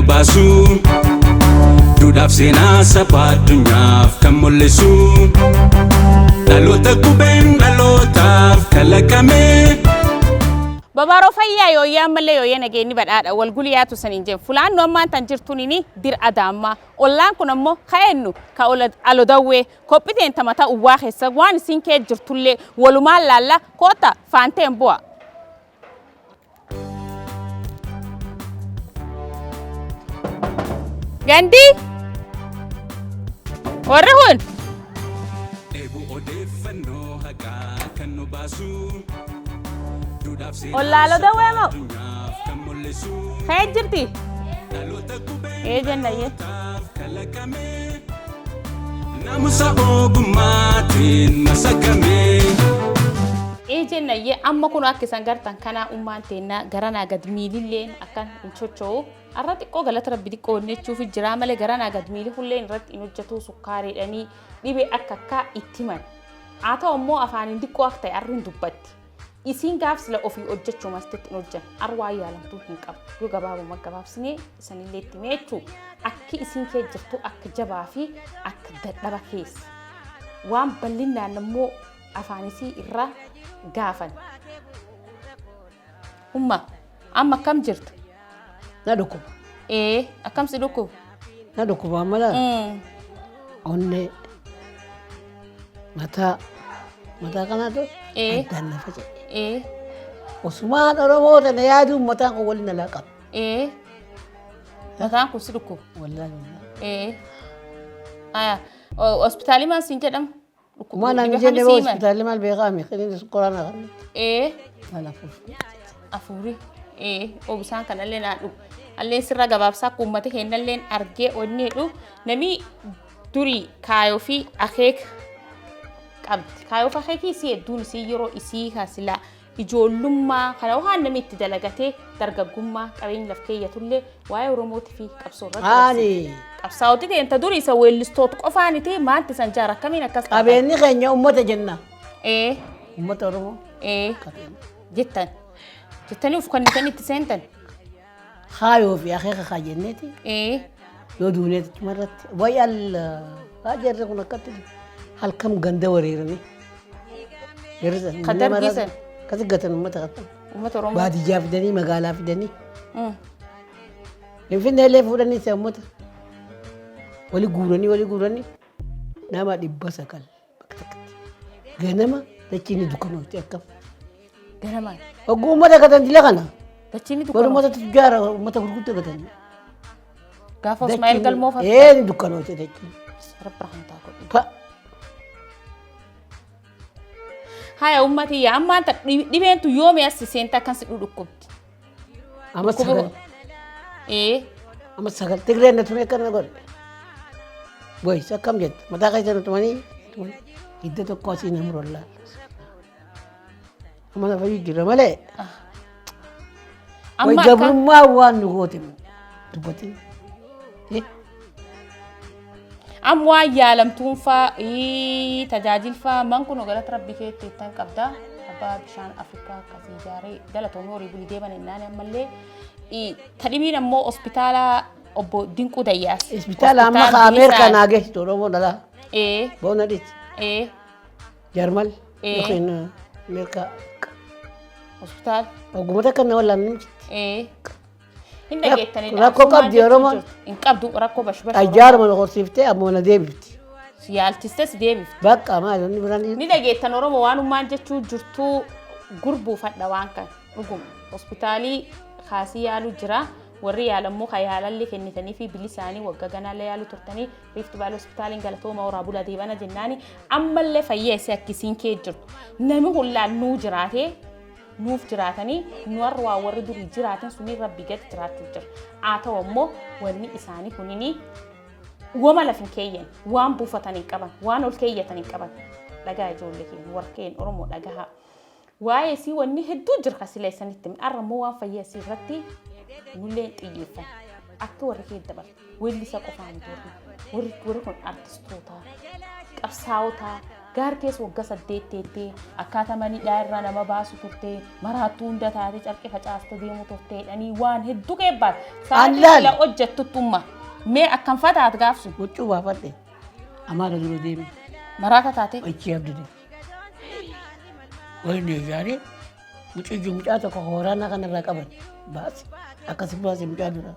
baasu. Duudhaaf seenaa saba addunyaaf kan mul'isu. Dhaloota qubeen dhalootaaf kalaqame. Babaaroo fayyaa yooyyaa ammallee yooyyaa nageenyi badhaadha wal guliyaatu saniin jeen fulaannu ammaan tan jirtuun dir adaammaa ollaan kun ammoo ka'ennu ka alodawwee kophiteen tamata uwwaa keessa waan isin kee jirtullee walumaan laalla koota faanteen bu'a. Gandii warri kun Dheebuu odeeffannoo haqaa kan nu baasu. Duudhaaf seenaa ollaa alodawwee moo addunyaaf kan mul'isu. ka'ee jirti? Dhaloota qubeen Ee jenna yee. dhalootaaf kalaqame. Naamusa ogummaatiin masakame. Ee jenna yee amma kun akka isan gartan kanaa ummaan teennaa garanaa gad miililleen akkan hin socho'u. Arra xiqqoo galata rabbi xiqqoo onnechuuf jira malee garanaa gad miili hulleen irratti hin hojjetu sukkaareedhanii dhibee akka akkaa itti himan. Haa ta'u immoo afaaniin xiqqoo akka ta'e arri hin dubbatti. Isiin gaaf sila ofii hojjechuu mastitti hin hojjan arra waan yaalamtuu hin qabu. Yoo gabaabuma gabaabsinee isanillee itti himee jechuu akki isiin kee jirtu akka jabaa fi akka dadhaba keessa. Waan bal'inaan immoo afaanisii irraa gaafan. Umma amma akkam jirtu? Na dhukkuba. Ee akkam si dhukkuba? Na dhukkuba amma laala. Onnee. Mataa. Mataa kanaatu Ee. addaan na faca'e. Ee Osumaan Oromoo tana yaaduun mataan kun waliin alaa qaba. ee mataan kun si dhukkuba. Wallaahi wallaahi. Ee aya hospitaalii maal siin jedhama? Maal naan Dhibee jenne kam sii himan? hospitaalli maal beekaa mi kiniin sukkaraa na kan. Ee Maal hafuuf. afuuri ee obisaan kanallee naa dhugu. Alleen sirra gabaabsaa akka uummata keenyalleen argee onnee dhu namni durii kaayoo fi akeeka qabdi. Kaayoo fi akeekii isii hedduun isii yeroo isii kasilaa ijoollummaa kana waan namni itti dalagatee dargaggummaa qabeenya laf keeyyatullee waa'ee Oromootii fi qabsoo irratti Haani. qabsaa'otti ta'e durii isa weellistoota qofaaniti maanti san jaara akkamiin akkas taatan? Qabeenyi keenya uummata jenna. Ee Uummata Oromoo. ee Qabeenya. jettan jettanii uf kennitanii itti seentan. Kaayoo fi akeeka kaa jenneeti. Ee Yoo duuneeti achuma irratti. Wayi allaa jarri kun akkatti halkan ganda wareeranii. Jarri san. Ka dargii san. Akkasi gatan uummata kan. Uummata Oromoo. Baadiyyaa fidanii magaalaa fidanii. Finfinnee illee fuudhanii isa uummata. Wali guuranii wali guuranii nama 900 bakka takkatti. Ganama dachiin dukkanooti akkam. Ganamaan. Hogguu uummata gatan dila kana. Dachiin Warri dukkanooti. uummata tujjaara uummata gurguddaa gatan. Gaafa Ismaa'eel Galmoo fa'a. Ee ni dukkanooti dachiin. Rabbi rahmataa godhu. Pa. Haya ummati yaa ammaan ta dhibeen tu yoomi as seenta akkan si dhukkubdi. Amma 9. Ee Amma 9 Tigreen na tumee akkana godhe. Boyis akkam jettu mataa keessa na tumanii hidda tokko asii na muru laala. Amma na fayyuu jira malee. Amma Way akka gabrummaa waan nu goote dubbatin. Amma waan yaalamtuun faa tajaajilfaa man kun galata rabbi keetti ittan qabda. Abbaa bishaan Afrikaa akkasii ijaaree galatoomii horii bulii deeman innaan ammallee tadhibiin ammoo hospitaala obbo Dinquu Dayyaas. Hospitaala amma ka Ameerikaa naa geessitu Oromoo dhalaa. Ee Boona dhiti. ee Jarmal Ee. yookiin Ameerikaa. Hospitaala. Ogummaa takka na wallaan namtitti. Ee. Hin dhageettanii Rakkoo qabdi Oromoon. Hin qabdu rakkoo bashbash. Xayyaaruma na horsiiftee ammoo na deebifti. Yaalchistee si deebifti. Bakka maal inni biraan Ni dhageettan Oromoo waanummaan jechuu jirtuu gurbuufadha waan kan dhuguma. Hospitaalii kaasii yaalu jira. Warri yaalammoo kan yaalallee kennitanii fi bilisaanii waggaa ganaallee yaalu turtanii Rift Valley hospitaaliin galatooma horaa bula deebana jennaani ammallee fayyaa isii akkisiin kee jirtu. Nami hullaan nuu jiraatee nuuf jiraatanii nu warra waa warri durii jiraatan sunii rabbi gadi jiraachuu jira. Haa ta'u ammoo wanni isaanii kunini wama laf hin keeyyan waan buufatan hin qaban waan ol keeyyatan hin qaban. Dhagaa ijoollee keenya warra keenya Oromoo dhagahaa. Waa'ee isii wanni hedduu jira kasilee isanitti himne. Har'a immoo waan fayyaa isii irratti nullee hin xiyyeeffanne. Akka warri kee dabarte weellisa qofaa miti warri warri warri kun artistoota qabsaa'ota Gaar keessa waggaa 8 teettee akkaataa manidhaa irraa nama baasu turte, maraattuu hunda taate, carqii facaaste deemu turte jedhanii waan hedduu keebbaat. Sa'aatii Allaal. sila hojjettuttumma. Mee akkam fataat gaaf sun? Huccuu baafadhe. Amaara dura deeme. Maraata taate? Achii abdide. Wayni ijaaree mucayyo mucaa tokko waraanaa kanarraa qaban baase. Akkasi baase mucaa dura.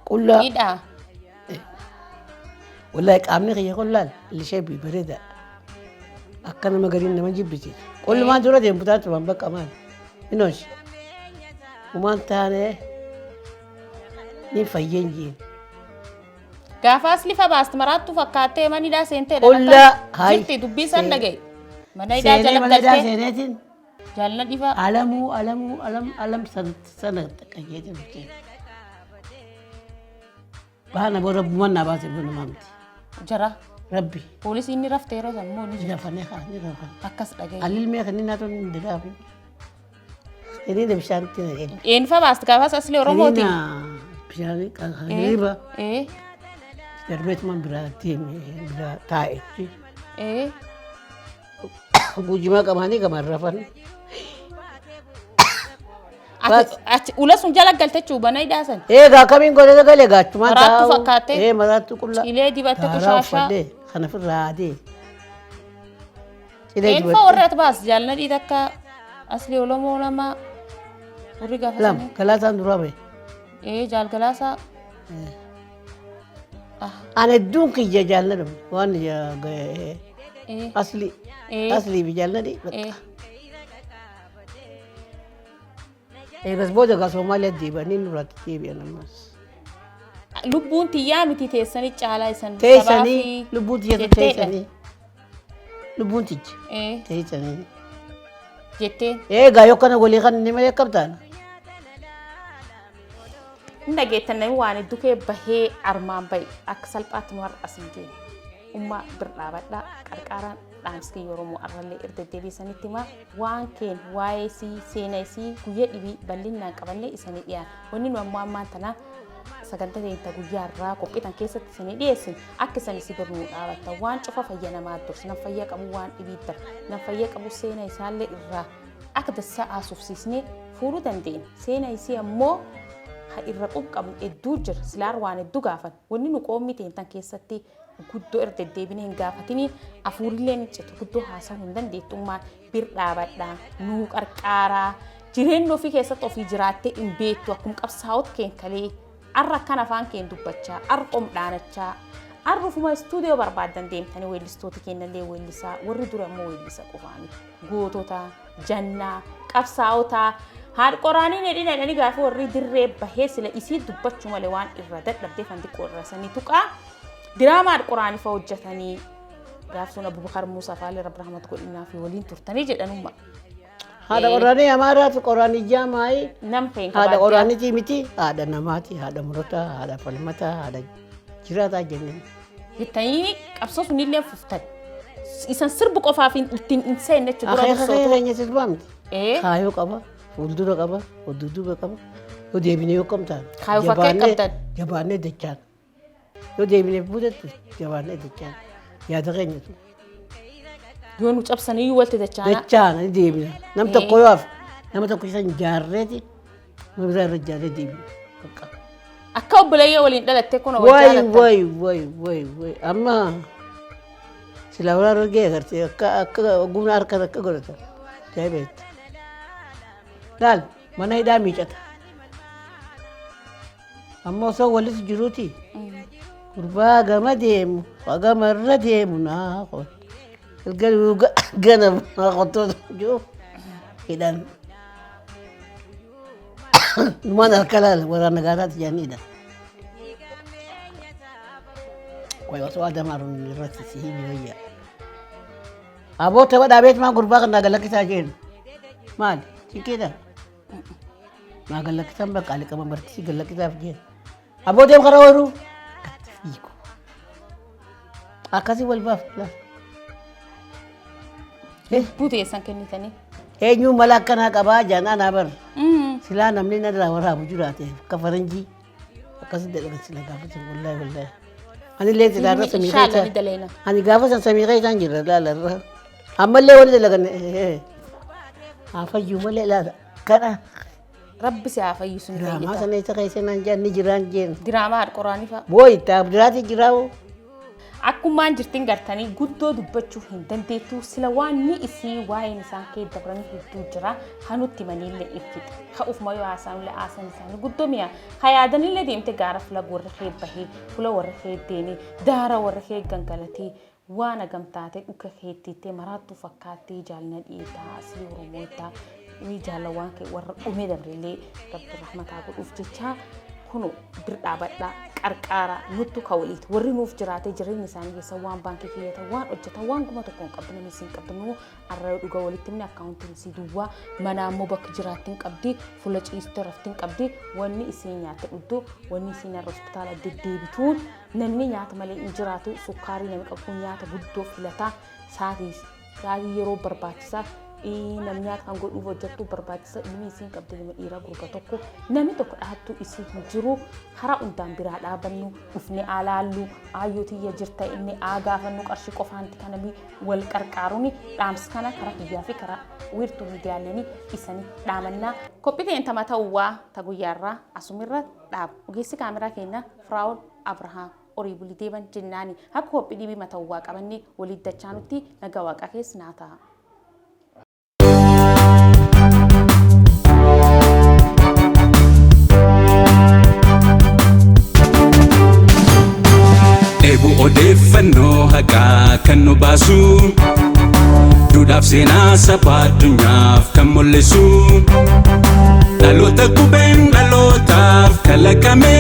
Qullaa. Hidhaa. Wallahi qaamni kiyya kun laal lishee bareeda. Akka nama gariin nama jibbisiisu. Qullumaan dura deemu taatu waan bakka maal. Inoosh. Umaan taanee ni fayyeen jiin. Gaafa asli fa baasti maraattuu fakkaattee mana hidhaa seentee Qullaa hayi. Jirti dubbii san dhagaye. Mana hidhaa Seenee jala mana hidhaa galtee seeneetiin jaalala dhibaa. alamuu alamuu alam alam sana qayyeetiin dhufte. Baana boo rabbumaan naa baase boo namaa miti. Jara Rabbi. poolisiin ni rafte yeroo san moo ni jira Rafanii haa ni rafan. akkas dhagaye. Alilmee kan inni naatu hin diraafi. Hiriira bishaanitti na kenna. Eenyufa baasti gaafas asli Oromooti. Hiriira bishaanii kan hiriira Ee darbeetumaan biraa deeme biraa taa'etti. ee Gujimaa qabaanii gamaan rafan. Ati achi ula sun jala galte jechuu bana hidhaa san. Eegaa akkamiin godhee galee gaachumaan Maraattuu fakkaattee? Ee maraattuu qullaa. Cilee dibatte Daaraa qushaashaa. uffadhee kana ofirraa haadee. Cilee Eenyufa dibattee. warri ati baas jaalala dhiita akka asli Oromoo nama warri gaafa Lama sanii. galaasaan duraa bahe. Ee jaalgalaasaa. Ah Ani hedduun kiyya jaalladhu waan ee asli ee aslii fi jaalladhi. ee Eegas booda gaa Soomaaliyaa deebi'anii nurratti deebi'an ammas. Lubbuun tiyyaa miti teessanii caalaa isan Teessanii sabaa fi lubbuun tiyya jetteedha. teessanii lubbuun tiyya Ee teessanii. jettee Eegaa yoo kana walii kan inni malee akkam taana. Hin dhageettan namni waan hedduu kee bahee armaan bahe akka salphaatti nu har'a as hin geenye. Ummaa bir dhaabadhaa qarqaaraan dhaamsi kiyya Oromoo arrallee irra deddeebiisanitti himaa waan keen waa'ee isii seena isii guyya dhibii bal'innaan qabannee isanii dhiyaan. Wanni nu ammoo ammaan tana sagantaa teenya guyyaa irraa qophiitan keessatti isinii dhiyeessin akka isan isii bir nuu dhaabattan waan cufa fayya namaa dursa nam fayya qabu waan dhibii dara nam fayya qabu seena isaallee irraa akka dassaa haasofsiisnee fuudhuu dandeenya. Seena isii ammoo ha irra qub qabnu hedduu jira silaar waan hedduu gaafan wanni nu qoommi teentan keessatti guddoo irra deddeebinee hin gaafatini afuurillee ni citu guddoo haasa'uu hin dandeettummaan bir dhaabadhaa nuu qarqaaraa jireenya ofii keessatti ofii jiraattee hin beektu akkuma qabsaa'ota keen kalee arra akkan afaan keen dubbachaa arra qomdhaanachaa arra ufuma istuudiyoo barbaaddan deemtanii weellistoota keenyallee weellisaa warri dura immoo weellisa qofaani gootota jannaa qabsaa'ota haadha qoraanii nedhina jedhanii gaafa warri dirree bahee sila isii dubbachuu malee waan irra dadhabdee fan xiqqoo irra sanii tuqaa diraamaa haadha qoraanii fa hojjetanii gaaf sun Abubakar Muusaa fa'aa Rabbi rahmat godhinaa fi waliin turtanii jedhanumma. Haadha qoraanii Amaaraatu qoraanii jaamaayi. Nam ta'in Haadha qoraaniitii miti haadha namaati haadha murataa haadha falmataa haadha jiraataa jenneen. Jettanii qabsoo sunillee fuftan. Isan sirbu qofaaf ittiin hin seenne jechuudha. Dura Akeeka dursootu. keenya sirbaa miti. Ee Kaayoo qaba, fuuldura qaba, dudduuba qaba. Yoo deebinee yoo kam taana. Kaayoo fakkee qabdan. Jabaannee dachaan. Yoo deebinee buutetti jabaannee dachaan. Yaada keenya tu. Yoo nu cabsaniyyuu walti dachaana. Dachaan ni deebina. Nam tokko yoo hafe nama tokko isan jaarreeti nama biraa irra jaarree deebina. Bakka. Akka obboleeyyoo waliin dhalattee kun wal Wayi jaalattan. wayi wayi wayi wayi amma sila waraana argee agartee akka akka ogummaa harka akka godhatan jaabeetta. Laal mana hidhaa miicata. Amma osoo walis jiruuti gurbaa gama deemu gama irra deemu naa qot. Galgaluu ganama qottoota jiru hidhan. Numaan harka laal waraana gaaraati jedhanii hidhan. Qoy osoo adamaaruun irratti si himi wayya. Aboo tapha dhaabeet maa gurbaa kan naa galakkisaa jeen. Maali? Cinqiidha. Naa galakkisaan bakka aliqama bartisii galakkisaaf jeen. Aboo deem karaa ooyiruu. Gatti fiigu. Akkasii wal baaf laal. Lubbuu teessan kennitanii. Eenyuun mala akkanaa qabaa jaan anaa bar. Silaa namni narraa waraabu jiraate akka faranjii akkasitti jedhan sila gaafatan wallaahi wallaahi. Ani illee silaarra Fiilmii samii inshallah keessa. ni daleena. Ani gaafa san samii keessa jira laala irra. Ammallee wani dalagan. Haa fayyuu malee laala. Kana Rabbi si haa fayyisu ni diraamaa fayyita. sana isa keessa naan jaan ni jiraan jeen. Diraamaa haadha qoraanii fa'a. Boo itti abdiraati jiraa. Akkumaan jirtin gartanii guddoo dubbachuu hin dandeettu sila waan ni isii waa'een isaan kee dabranii hedduu jira hanutti maniillee ibsite ka'uuf mayoo haasaanillee haasan isaanii guddoo mi'a hayaadanillee deemte gaara fula warra kee bahee fula warra kee deemee daara warra kee gangalatee waan agamtaatee dhuka keettiittee maraattuu fakkaattee jaalina dhiitaa aslii oromootaa ni jaala waan kee warra dhumee dabrillee rabbi rahmataa godhuuf jecha kunu bir dhaabadhaa qarqaara nuttu ka waliiti warri nuuf jiraatee jireenya isaanii keessa waan baankii keeyyatan waan hojjetan waan guma tokko hin qabdu namni isiin qabdu nuu arra dhuga walitti himne akkaawuntiin isii duwwaa mana ammoo bakka jiraatti hin qabdi fuula ciistee rafti hin qabdi wanni isiin nyaatte dhugdu wanni isiin har'a hospitaala deddeebituun namni nyaata malee hin jiraatu sukkaarii namni qabu kun nyaata guddoo filataa saatii saatii yeroo barbaachisaa namni nyaata kan godhuuf hojjettu barbaachisa ilmi isiin qabdi nama dhiiraa gurba tokko namni tokko dhahattuu isii hin jiru karaa hundaan biraa dhaabannu dhufne alaallu aayyoo tiyya jirta inni aa gaafannu qarshii qofaanti kanami wal qarqaaruun dhaamsi kana karaa kiyyaa fi karaa wiirtuu miidiyaaleen isanii dhaamannaa. Qophii ta'een ta'uwaa ta guyyaarraa asumirra dhaabu ogeessi kaameraa keenya Firaa'ol Abrahaam horii bulii deeban jennaani akka qophii dhibii matawwaa qabannee waliin dachaanutti nagaa waaqa keessa naa ta'a. Dheebuu odeeffannoo haqaa kan nu baasu duudhaaf seenaa saba addunyaaf kan mul'isu dhaloota qubeen dhalootaaf kalaqame.